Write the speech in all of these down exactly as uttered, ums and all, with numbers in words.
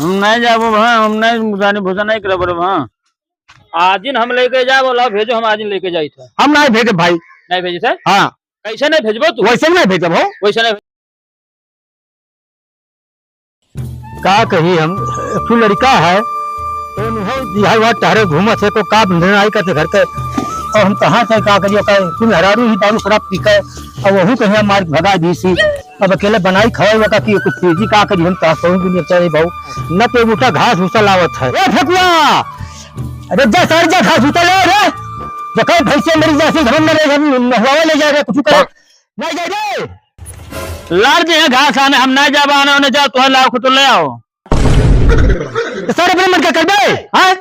हम नहीं जाबो भा, हम नहीं जानी भूसा नहीं करब रे भा। आजिन हम लेके जाबो, लाओ भेजो, हम आजिन लेके जाई थे। हम नहीं भेजे भाई। नहीं भेजे थे? हाँ। कैसे नहीं भेजबो तू? वैसे नहीं भेजब हो। वैसे नहीं। का कही हम, एक ठो लड़का है, तो उन्हों दिहाई हुआ टहरे घूमत है, को का बंधन आई करते घर के, और हम कहाँ से का करिए, का तू मेहरारू ही दारू शराब पी के, और वहू कहीं मार के भगा दी सी। अब अकेले बनाई खवाई हुआ का कि कुछ चीजी का करी, हम कहाँ कहूँ भी नहीं चाहिए भाऊ, न तो मोटा घास भूसा लावत है। ए फकुआ, अरे जा सारे जा घास भूसा ले रे, देखो भैंसे मरी जा से घर में रहे, हम नहवावे ले जा रे, कुछ करे, नहीं जाए रे। लार दे घास आने, हम ना जाबा आने, उन्हें जाओ, तुहे लाओ, खुद ले आओ। तो सारे अपने मन का कर दे, हाँ?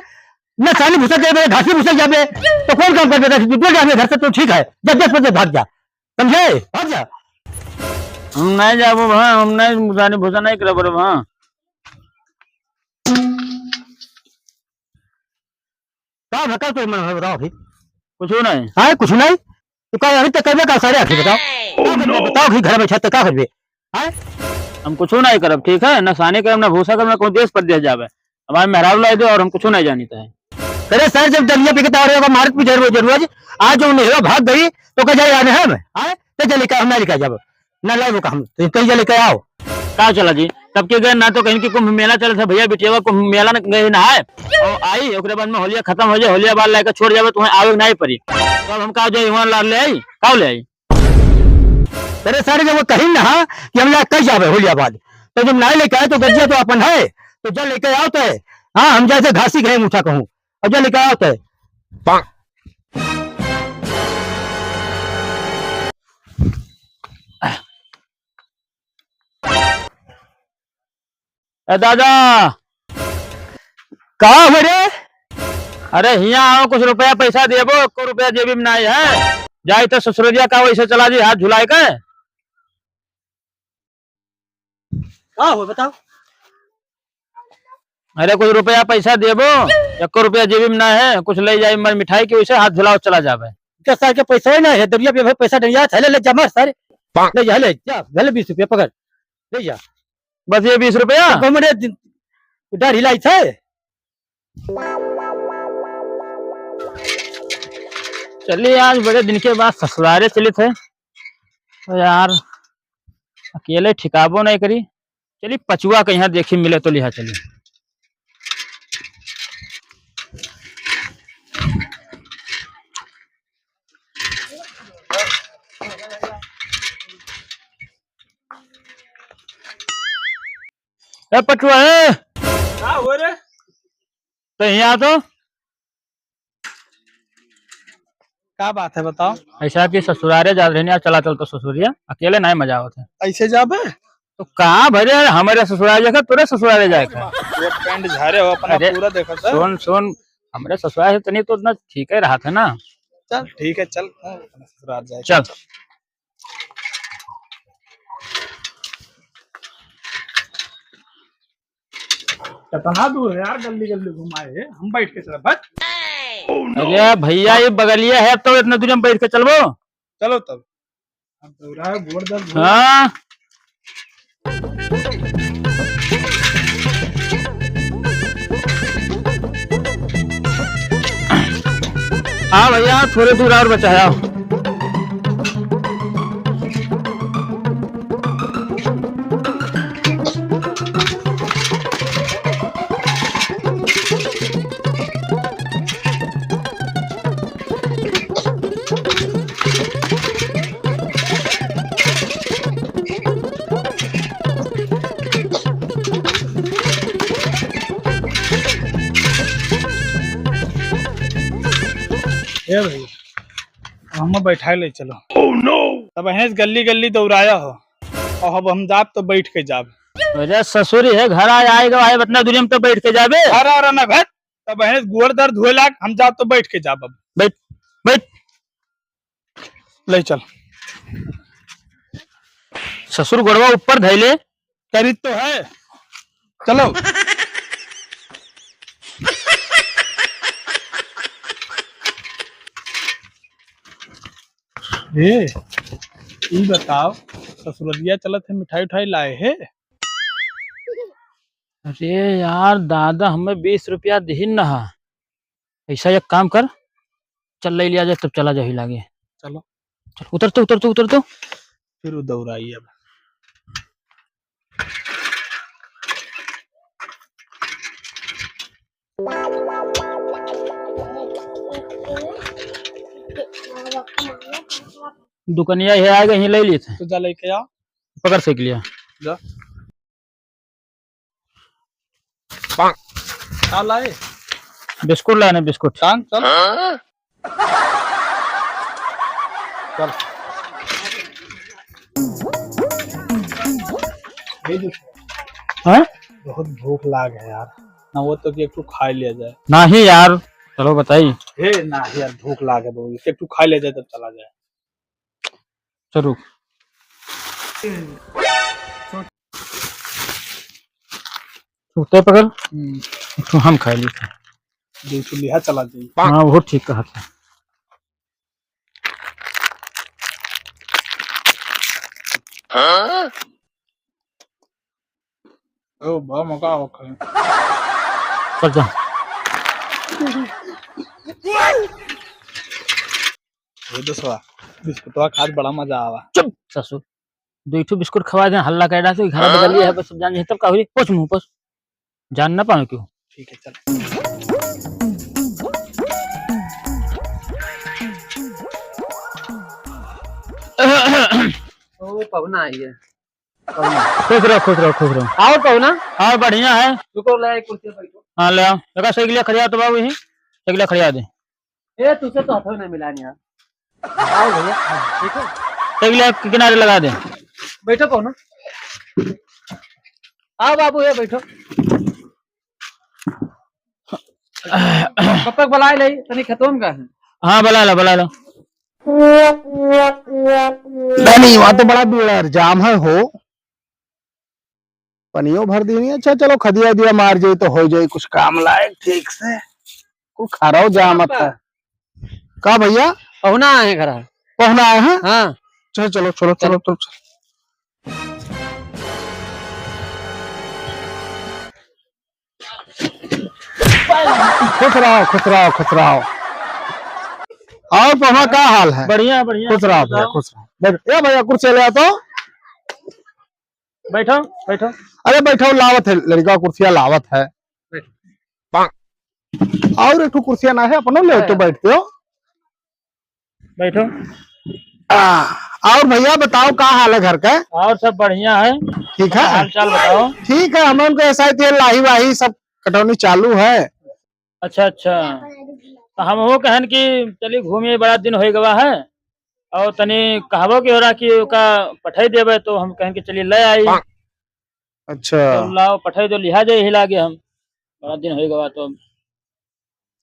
न सानी भूसा जाबे, घासी भूसा जाबे, तो कौन काम कर देता है? तू जा अपने घर से, तो ठीक है, जब दस बजे भाग जा, समझे? भाग जा। हम नहीं जाबो भा, हम नहीं सानी भूसा नहीं करब रे भा। का भा, का कोई मन है, बताओ अभी। कुछ नहीं। हाँ, कुछ नहीं। तू का अभी तक करबे का सारे आखिर बताओ। का करबे? बताओ कि घर बैठा तो का करबे? हाँ? हम कुछ नहीं करब, ठीक है? ना सानी करब, ना भूसा करब, ना कोई देश परदेश जाबे। हमारे मेहरारू लाई दे और हम कुछ नहीं जानी तो है। अरे सर, जब दरिया पे के तारे का मारत पिटे रोज रोज, आज जो नेहरा भाग गई, तो का जाए आने हम? हाँ? तो चले का हम नहीं लेके जाबे। ना लाइबो का हम, तो कहीं जा लेके आओ। का चला जी, तब के गए ना तो कहीं कि कुंभ मेला चलत है भैया, बिटियावा कुंभ मेला न गए नहाए, और आई ओकरे बाद में होलिया खत्म हो जाए, होलिया बाद लेके छोड़ जाबे, तुम्हें आवे के नहीं पड़ी। तो अब हम का जाए, वहाँ ला ले आई, का ले आई? अरे सर, जब वो कहीं ना कि हम ला कहीं जाबे होलिया बाद, तो जब नहीं लेके आए तो गजिया तो अपन है, तो जा लेके आओ तो है। हाँ, हम जैसे घासी गए मुठा कहूँ, और जा लेके आओ तो है। ए दादा, का हो रे? अरे हियाँ आओ, कुछ रुपया पैसा देबो, एको रुपया जेबी में नाई है। जाई तो ससुररिया का वैसे चला जी हाथ झुलाए के। का हो बताओ? अरे कुछ रुपया पैसा देबो, एको रुपया जेबी में ना है, कुछ ले जाई मर मिठाई के, वैसे हाथ झुलाओ चला जाबे। दस साल के पैसा ही ना है, दरिया पे भाई पैसा नहीं है, ले, ले जा मार सारे। ले जा, ले जा, ले बीस रुपया पकड़, ले जा। बस ये बीस रुपया? तो कम रे, दिन, डर हिलाई थे। चलिए, आज बड़े दिन के बाद ससुरारे चलित है, तो यार अकेले ठिकाबो नहीं करी। चलिए, पचुआ के यहाँ देखी मिले तो लिहा चलिए। ए पचुआ, ए। का हो रे? तो यहाँ तो का बात है बताओ? ऐसा कि ससुरारे जात रहनी, आज चला चल तो ससुरिया, अकेले नहीं मजा आवत है। ऐसे जाबे? तो कहाँ भरे, हमारे ससुराल जाए का, तोरे ससुराले जाए का? कोट पैंट झारे हो अपना अरे, पूरा देखत है। सुन, सुन, हमरे ससुराल से तनी तो उतना ठीक है रहा था ना। चल ठीक है, चल, हाँ, अपना ससुराल जाए चल। चल। कितना दूर है यार, गली गली घुमाए है, हम बैठ के चलब, बस। अरे भैया, ये बगलिया है, अब तो इतना दूर हम बैठ के चलबो? चलो तब। अब दौड़ा है, गोड़ दर्द हो। हाँ। हाँ भैया, थोड़े दूर और बचा है, आओ। ए भाई, अब हम बैठाए ले चलो। Oh no! तब अहें गली गली दौड़ाया हो, और अब हम जाब तो बैठ के जाब। अरे ससुर, ये घर आ आएगा, भाई, इतना दूरी में तो बैठ के जाबे। अरे अरे ना भाई, तब अहें गोड़ दर्द होए लाग, हम जाब तो बैठ के जाब अब। बैठ, बैठ। ले चल। ससुर गोड़वा ऊपर धैले। करी तो है। चलो। ए, ई बताओ, ससुरलिया चलत है, मिठाई उठाई लाए है? अरे यार, दादा हमें बीस रुपया दिहिन न हा। ऐसा एक काम कर, चल ले लिया जाए, तब चला जाओ ही लागे। चलो। चल, उतर तो, उतर तो, उतर तो। फिर वो दौड़ाई अब। दुकनिया है, आएगा, यहीं ले लिए थे। तो जा लेके आ। पकड़ साइकिलिया। जा। का लाए? बिस्कुट लाने, बिस्कुट। कान, चल। चल। ये जो हाँ? बहुत भूख लाग है यार। ना वो तो कि एक ठो खा लिया जाए। नहीं यार, चलो बताई। हे ना यार, भूख लाग है बहुत। एक ठो खा लिया जाए तब चला जाए। चलो। छूटे पकड़। हम्म। तो हम खा ली। दो ठो लिहा चला जाई। हाँ, वो ठीक कहा था। ओ, बा मका हो खाए। चल जा। ये दोस्तवा, बिस्कुटवा खात बड़ा मजा आवा। चुप ससुर, दो ठो बिस्कुट खवा दे, हल्ला कर डालते, घर बदल लिया है, बस सब जान जाए, तब का हुई? पोछ मुंह, पोछ। जान ना पावे क्यों? ठीक है, चल। ओ, पहुना आई है। खुश रहो, खुश रहो, खुश रहो। और पहुना? और बढ़िया है। रुको, ले आई कुर्सी बैठो। हाँ, ले आओ। देखा, साइकिल खड़िया तो बाबू यहीं, साइकिल खड़िया दे। ए, तुझसे तो हाथों नहीं मिलानी यार। आओ भैया, बैठो। टेबल के किनारे लगा दे। बैठो पहुना। आओ बाबू, ये बैठो। पप्पा के बुलाए ले, तनी खेतों में का है? हाँ, बुला लो, बुला लो। धनी, वहाँ तो बड़ा भीड़ है, जाम है हो। पनियो भर दी नहीं। अच्छा, चलो, खदिया दिया मार जाई तो हो जाई कुछ काम लायक ठीक से। कुल खराब जामत है। का भैया? पहुना आए घर। पहुना आए हैं? हाँ। चलो, चलो, चलो, चलो, चलो। चलो, चलो। खुश रहो, खुश रहो, खुश रहो। और पहुना का हाल है? बढ़िया, बढ़िया। खुश रहो भैया, बताओ। खुश रहो। बैठ, ए भैया, कुर्सी ले आ तो। बैठो, बैठो। अरे बैठो, लावत है, लड़का कुर्सिया लावत है। बैठो। और एक ठो कुर्सिया ना है, अपनो ले तो है। बैठते हो। बैठो। आ, और भैया बताओ, का हाल है घर का? और सब बढ़िया है। ठीक है? हाल चाल बताओ। ठीक है, हम उनको ऐसा ही तेल लाही वाही सब कटौनी चालू है। अच्छा, अच्छा। तो हम वो कहन कि चली घूमिए, बड़ा दिन होइ गवा है, और तनी कहबो के हो रहा कि ओका पठाई देबे, तो हम कहन कि चली ले आई। अच्छा। तो लाओ, पठाई दो, लिहा जाए ही लागे हम, बड़ा दिन होइ गवा तो।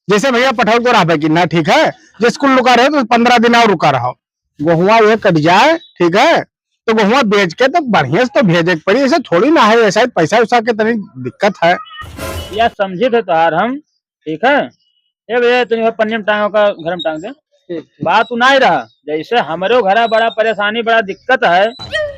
जैसे भैया पठाऊ तो रहबे कि ना, ठीक है, जे स्कूल रुका रहे तो पन्द्रह दिन और रुका रहो, गोहुआ ये कट जाए, ठीक है, तो गोहुआ बेच के तो बढ़िया से तो भेजे के पड़ी। ऐसे थोड़ी ना है, ऐसा ही पैसा उसा के तनी दिक्कत है। या समझे थे तोहार हम, ठीक है। ए भैया, तनी पन्नी में टांगो का घर में टांग दे। ठीक, ठीक। बात उ ना ही रहा, जैसे हमरो घरा बड़ा परेशानी, बड़ा दिक्कत है।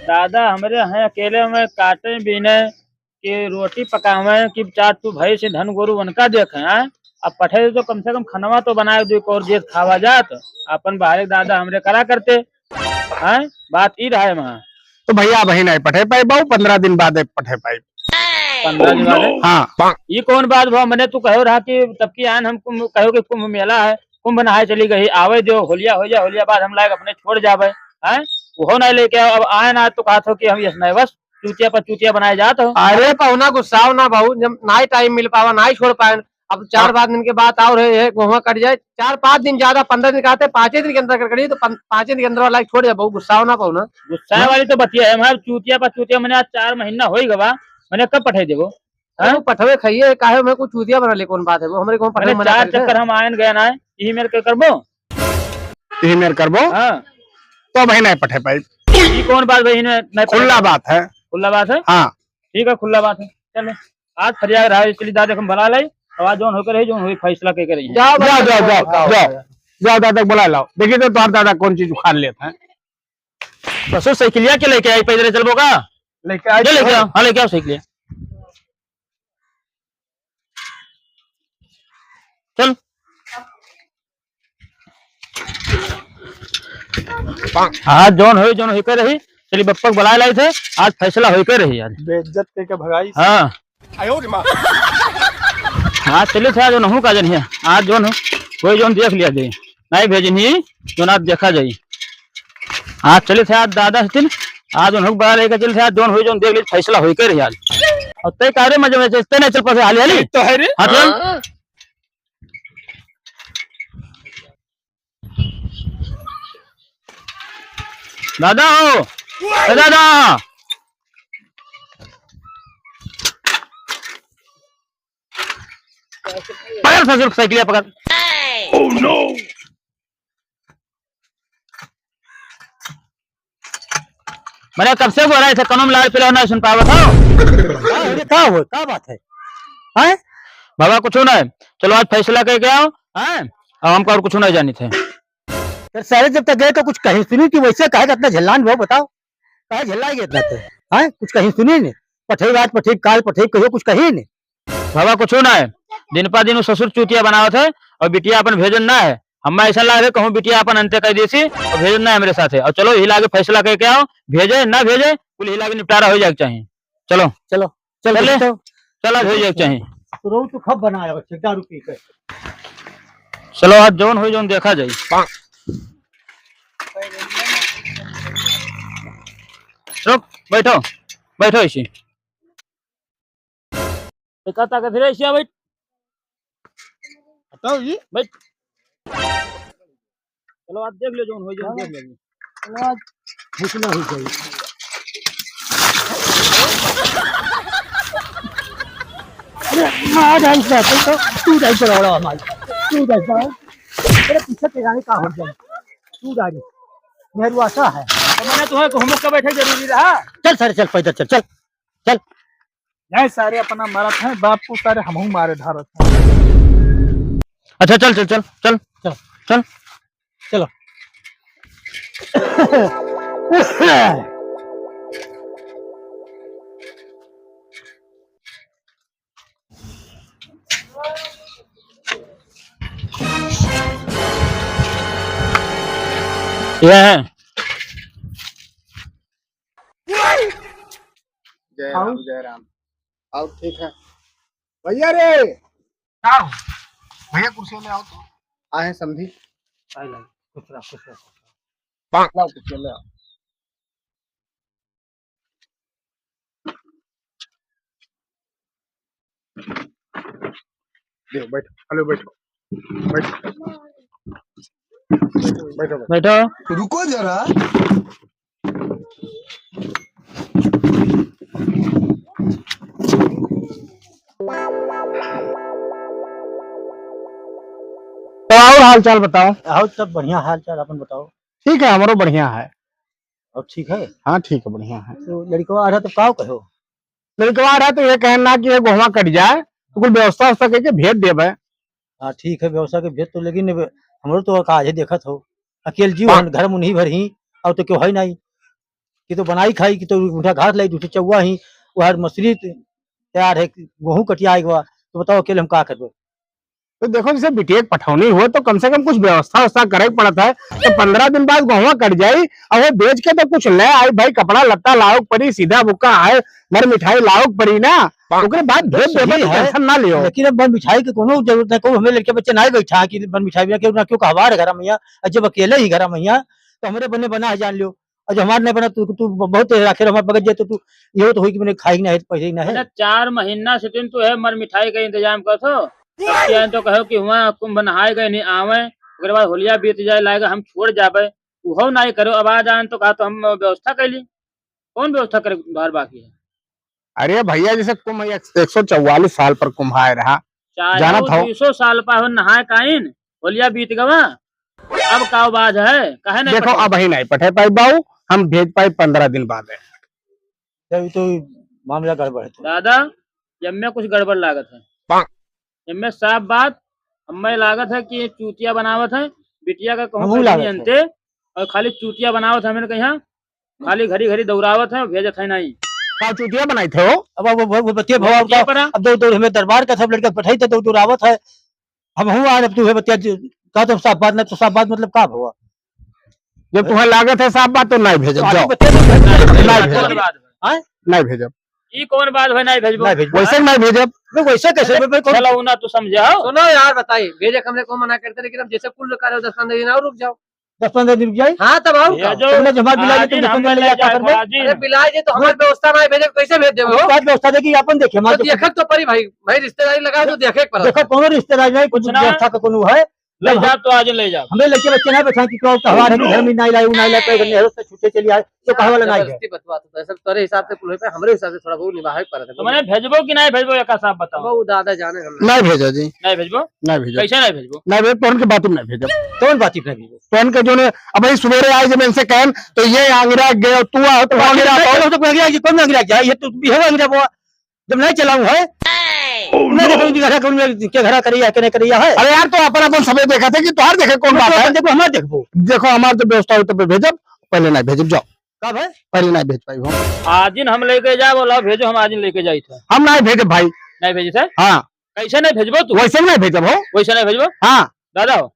दादा हमरे हैं अकेले में काटे बीने कि रोटी पकावे कि चार तू भैंस धन गोरू उनका देखे, हैं? अब पठे तो कम से कम खनवा तो बनाए दो, एक और जेत खावा जात, अपन बाहर के दादा हमरे करा करते, हैं? बात ई रहा है वहाँ। तो भैया, अबहीं नहीं पठे पाई बाबू, पन्द्रह दिन बाद एक पठे पाई। पन्द्रह दिन बाद? हाँ। ई कौन बात भा? मने तू कहो रहा कि तब की आन हम कुंभ, कहो कि कुंभ मेला है, कुंभ नहाए चली गई, आवे दो, होलिया हो जा, होलिया बाद हम लायक अपने छोड़ जावे, हैं? वो नहीं लेके आओ, अब आए ना तो कहा थो कि हम यस नहीं बस चूतिया पर चूतिया बनाए जात हो। अरे पहुना, गुस्साओ ना बहू, जब नाई टाइम मिल पावा, नाई छोड़ पाए। अब चार हाँ। पाँच दिन के बाद और है, है, गोहुआ कट जाए, चार पाँच दिन ज्यादा, पन्द्रह दिन का आते, पाँचे दिन के अंदर कट करिए, तो पन-, पाँचे दिन के अंदर वाला छोड़ जाए बहू, गुस्साओ ना पहुना। गुस्साए हाँ। वाली तो बतिया है, हमारे चूतिया पर चूतिया, मैंने आज चार महीना हो ही गवा, मैंने कब पठाई देबो? अरे हाँ? वो पठवे खाइए, काहे में कुछ चूतिया बना ले, कौन बात है वो? हमरे को पठवे मैंने मना चार कर दे। चक्कर हम आयन गए ना, यही मेरे के करबो? यही मेरे करबो? हाँ। तो भाई नहीं पठे पाई। ये कौन बात भाई, इन्हें नहीं पठे खुला पाई? बात है। खुला बात है? हाँ। ठीक है, खुला बात है। चलो, आज फरिया रहा है, इसके लिए दादा हम बुला लाई, अब आज जौन होकर रही, जौन हुई फैसला के करी। जाओ, जाओ, जाओ, जाओ, जाओ, जाओ। जाओ, दादा को बुला लाओ। देखिए तो तुम्हारा दादा कौन चीज उखाड़ लेता है। ससुर साइकिलिया के लेके आई, पैदल चलबो का? लेके आई ले, लेके तो। आओ, हाँ, लेके आओ साइकिलिया। चल। आज जौन होई, जौन होई के रही। चली बप्पा के बुलाए लाई थे, आज फैसला होई के रही आज। बेइज्जत कइके भगाई। हाँ। आयो रे माँ। आज चली थे, आज जौन हूँ का जन है, आज जौन हो, कोई जौन देख लिया जाई, नहीं भेजनी, जौन आज देखा जाई। आज चली थे, आज दादा हथिन, आज जौन हूँ बुला लेके चली थे, आज जौन होई, जौन देख ली, फैसला होई के रही आज। और तय कारे मजे में, तय नहीं चल पासे, हाली, हाली। तो है रे। हाँ, चल। हाँ। दादा हो, ए दादा। पकड़ ससुर साइकिलिया पकड़। Oh no! मने कब से बोला इसे कनम लाड़ पिला ना सुन पावत हो? का हो रे, का हो, का बात है? हैं? बाबा कुछ ना है, चलो आज फैसला करके आओ, हैं? अब हमको और कुछ नहीं जानी थे। फिर सारे जब तक गए तो कुछ कहीं सुनी कि वैसे कहे कि इतना झल्लान भाव बताओ, कहे झल्ला गए इतना थे, हैं? कुछ कहीं सुनी नहीं, पठे रात पठे काल पठे कहियो कुछ कहीं नहीं। बाबा कुछ ना है, दिन पा दिन उ ससुर चूतिया बनावत है और बिटिया अपन भेजन ना है। हम्मा ऐसा लाग है कहूँ बिटिया अपन अंत्य कर देसी और भेजन ना है हमरे साथे। और चलो हिला के फैसला करके आओ, भेजे ना भेजे, कुल हिला के निपटारा हो जाए के चाहिए। चलो। चलो, चल चले। बेटा। चल आज हो जाए के चाहिए। तो रोज तो खप बनाया बच्चे, दारू पी के। चलो आज जौन होई जौन देखा जाई। रुक, बैठो, बैठो इसी। एका ताकत रे, ऐसे आ बैठ। हटाओ ये। बैठ। चलो, आज देख लो, जौन होई, जौन देख लो। चलो, आज फैसला हो जाए। अरे, मार डाल से, तू तो, तू डाल से, रौला हमारे। तू डाल से। अरे, पीछे के जाने का हो जाए। तू डाल। मेहरू आशा है। तो मैंने तुम्हें घूम के बैठे जरूरी रहा। चल सारे, चल, पैदल चल, चल, चल। नहीं, सारे अपना मारत हैं, बाप को सारे हमहू मारे धारत हैं। अच्छा, चल, चल, चल, चल, चल। चलो। ये है। जय राम, आओ। जय राम। आओ, ठीक है। भैया रे। का हो? भैया, कुर्सी ले आओ तो। आए समधी। आए लाओ, खुश रहो, खुश रहो। लाओ, कुर्सी ले आओ। देव, बैठो, हेलो, बैठो, बैठो, बैठो, बैठो। रुको जरा। तो और हाल चाल बताओ। और सब बढ़िया हाल चाल, अपन बताओ। ठीक है, हमरो बढ़िया है। और ठीक है? हाँ, ठीक है, बढ़िया है। तो लड़कवा आ रहा तो का कहो? लड़कवा आ रहा तो ये कहना कि ये गोहवा कट जाए, तो कुल व्यवस्था व्यवस्था करके भेज देबे। हाँ, ठीक है, व्यवस्था के भेज तो, लेकिन अब हमरो तो काज है, देखत हो, अकेल जीव हन, घर में उन्हीं भर ही, और तो क्यों है नहीं कि तो बनाई खाई, कि तो मीठा घास लाई, दूसरे चौवा ही, वो हर मसूरी त-, तैयार है, गोहूँ कटिया आएगा, तो बताओ, अकेले हम का करबे? तो देखो, जैसे बिटिया के पठौनी हुआ, तो कम से कम कुछ व्यवस्था व्यवस्था करे के पड़त है। तो पन्द्रह दिन बाद गोहवा कट जाई, और वो बेच के तो कुछ ले आई भाई, कपड़ा लत्ता लाओ के पड़ी, सीधा बुक्का आए, मर मिठाई लाओ के पड़ी ना, ओकरे बाद तो भेज देबे, सही तो है, tension ना लियो। लेकिन अब मर मिठाई के कोनो जरूरत नहीं, कोई हमें लड़के बच्चे ना बैठा कि मर मिठाई बिना क्यों ना, क्यों कहवार घर में, और जब अकेले ही घर में, तो हमरे बने बना है, जान लियो। और जो हमार नहीं बना, तू, तू ब-, बहुत तेज राखे, हमार बगत जाए, तो तू, ये तो होई कि मैंने खाई ना है, पहले ही ना है। अच्छा, चार महीना से तुम तो है मर मिठाई का इंतजाम कर थो। अब क्या है तो कहो कि हुआ कुंभ नहाए गए नहीं आवे, ओकरे बाद होलिया बीत जाए लाएगा, हम छोड़ जाबे, उहो नहीं करो। अब आ जान तो कहा तो हम व्यवस्था कर ली, कौन व्यवस्था करे बाहर बाकी है? अरे भैया, जैसे कुंभ एक, एक सौ चौवालीस साल पर कुंभ आए रहा, चाहे जानत वो हो। दुई सौ साल पर हो नहाए काइन, होलिया बीत गवा, अब का बाज है, काहे नहीं देखो, पठे? अब ही नहीं पठे पाई बाऊ, हम भेज पाई पन्द्रह दिन बाद है। जब तो मामला गड़बड़ है तो। दादा, एम्मे कुछ गड़बड़ लागत है। पाक। एम्मे साफ बात, हमें लागत है कि ये चूतिया बनावत है, बिटिया का कहूँ हमहू कहीं लागत है। अंते, और खाली चूतिया बनावत है, मैंने कहा, खाली घड़ी घड़ी दौड़ावत है, भेजत है नहीं। का चूतिया बनाई थे हो? अब, अब, अब, अब बतिया भवा चूतिया का, परा। अब दौड़ दौड़ हमें दरबार का सब लड़का पठाई थे, दौड़ दौड़ावत है। अब हुआ, अब तू है बतिया, जो, कहा तो साफ बात, ना तो साफ बात मतलब का हुआ? जब तुम्हें लागत है साफ बात तो नहीं भेजब, तो जाओ। आगे बतिया तो भेज-, नहीं भेजब। कौन बात है? हैं? नहीं भेजब। ई कौन बात है, नहीं भेजबो? नहीं भेजबो। वैसे नहीं भेजब। नहीं, वैसे कैसे? अरे, भाई, कौन चलो ना, तू समझाओ। सुनो यार, बताइए, भेजे के हमने को मना करते, लेकिन अब जैसे कुल कार्य हो, दस पन्द्रह दिन और रुक जाओ। दस पन्द्रह दिन रुक जाई? हाँ, तब आओ। ये जो तुमने जमा बिलाई आज तो दिन तुमने हम ले ले जाकर जाए, दो। आज दिन। अरे बिलाई जी, तो हमारी व्यवस्था नहीं भेजे, कैसे भेज देबे हो? बात व्यवस्था देखी, अपन देखे, तो हमारे देखे तो परी भाई, भाई रिश्तेदारी लगा है तो देखे के पड़ा। देखो, कौनो रिश्तेदारी नहीं, कुछ कुछ ना। व्यवस्था का कौनो है? ले जब जा हम तो आज ले जा। हमें लेके बच्चे ना बैठा कि कौन त्योहार है, घर में नहीं लाए, वो नहीं लाए, कोई घर में है, उससे छूटे चलिए आए, तो कहा वाला नहीं है। जबरदस्ती बतवा तो ऐसा तेरे हिसाब से कुल होई पे, हमरे हिसाब से थोड़ा बहुत निभावे के पड़त है। तो मैंने भेजबो कि नहीं भेजबो, एक साफ बताओ। वो दादा जाने हम। नहीं भेजो जी। नहीं भेजबो? नहीं भेजो। कैसे नहीं भेजबो? नहीं भेजो, तोहन के बात में नहीं भेजो। कौन बात में नहीं भेजो? तोहन के जो ने, अब भाई सुबेरे आए जब इनसे कहन, तो ये आंगरा गए, तू आओ तो आंगरा आओ। तो कोई आंगरा गया, ये तो भी है आंगरा बोआ। जब नहीं चलाऊं है, मैं देखूं कि घर कौन के घर करिया है, के नहीं करिया है। अरे यार, तो अपन, अपन सबे देखा था कि तोहार देखे कौन बात है? देखो, हमार देखबो। देखो, हमार जब व्यवस्था हो तब भेजब, पहले नहीं भेजब, जाओ। का भाई? पहले नहीं भेज पाई हो। आज दिन हम लेके जाए, बोला भेजो, हम आज दिन लेके जाई थे। हम नहीं भेजब भाई। नहीं भेजे थे? हाँ। कैसे नहीं भेजबो तू? वैसे नहीं भेजब हो। वैसे नहीं भेजबो? हाँ। दादा हो,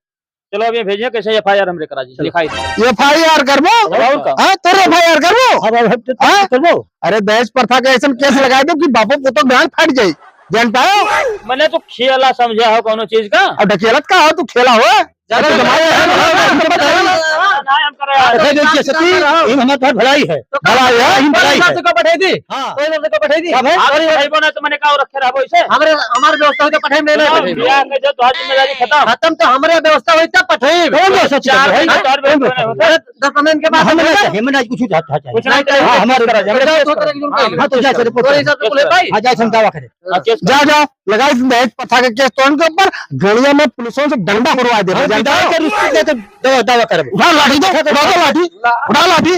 चलो अब ये भेजिए, कैसे एफ आई आर हमरे करा दीजिए, लिखाई दे। एफ आई आर करबो? और का? हाँ, तोरे एफ आई आर करबो? अब, अब हम तो हाँ? करबो। अरे दहेज प्रथा के ऐसन केस लगाए दो कि बापो पुतो गांड फट जाई, जानता हो? मैंने तो खेला समझा हो कौनो चीज का। अब ढकेलत का हो तू, खेला हो? ज्यादा तो जमाई है। ना, हम करे यार। अरे, देखिए, सती, ये हमारे पास भलाई है। तो भलाई है, हम भलाई है। को पठाई दी। हाँ। कोई बंदे को पठाई दी। क्या भाई? आप पठाइबो ना तो मैंने का रखे रहबो इसे? हमरे, हमार व्यवस्था होई तो पठाई में नहीं, नहीं पठाई। बियाह के जो तोहार जिम्मेदारी खत्म। खत्म तो हमरे व्यवस्था होई तब पठाई। कौन व्यवस्था चार खत्म है? महीने तोहार व्यवस्था नहीं होता। अरे, दस पन्द्रह दिन के बाद हम हम नहीं लोग चाहिए, मैं नहीं कुछ चाहता चाहिए। कुछ नहीं चाहिए। हाँ, हमारे करा जाए। तो, तो, तो, हाँ, तो जा, चलो, तोरे हिसाब से बोले भाई। हाँ, जा, हम दावा करें। हाँ, केस जा, जाओ, लगाई दहेज प्रथा के केस तोहन के ऊपर, गड़िया में पुलिसों से डंडा हुरवा दे, हाँ, जानता हो? विधायक के रिश्वत लेके दावा, दावा करबो। उठा लाठी दो, उठा दो लाठी, उठा लाठी।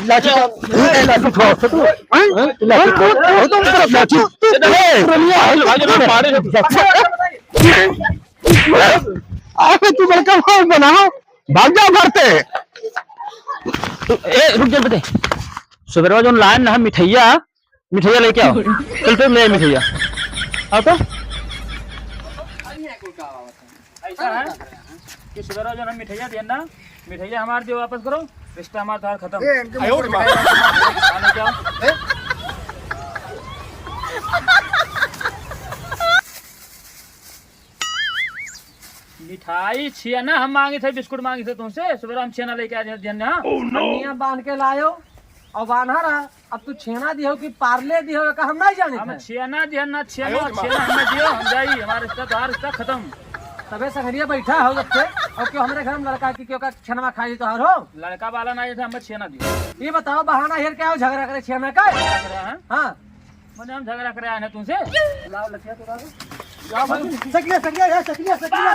लाठी, लाठी उठाओ, तो तू, हैं? लाठी, लाठी, ए, अरे तू बड़का भाई बनाओ, भाग जाओ घर से। ए, रुक जा बेटे, सुबेरवा जोन लाइन ना मिठैया, मिठैया लेके आओ। चल तो ले मिठैया। आओ तो। ऐसा है कि सुबह रोज हम मिठैया दिए ना, मिठैया हमार दियो वापस करो, रिश्ता हमार तोहार खत्म। ए, इनके आयो रे माँ। हाँ, लेके आओ। मिठाई छिया ना हम मांगे थे, बिस्कुट मांगे थे तुमसे, सुबह हम छिया ना लेके आ दिए ना। Oh, no। पन्निया बांध के लायो और बांधा रहा। अब तू छेना दियो कि पार्ले दियो, का हम नहीं जाने हम थे। छेना दिया ना, छेना, आयो रे माँ। छेना हम दियो, हम जाई, हमारा रिश्ता, तोहार रिश्ता खत्म। तबे संगरिया बैठा हो जब से, और क्यों हमरे घर में लड़का की क्यों का छेनवा खाई तोहार हो? लड़का वाला ना, जैसे हम छेना दियो। ये बताओ, बहाना हेर क्या हो, झगड़ा करे छेना का? झगड़ा करे हैं? हाँ। मैंने हम झगड़ा करे आए हैं तुमसे। लाओ लठिया तो लाओ। लाओ भाई, सकिया, सकिया, यार, सकिया, सकिया।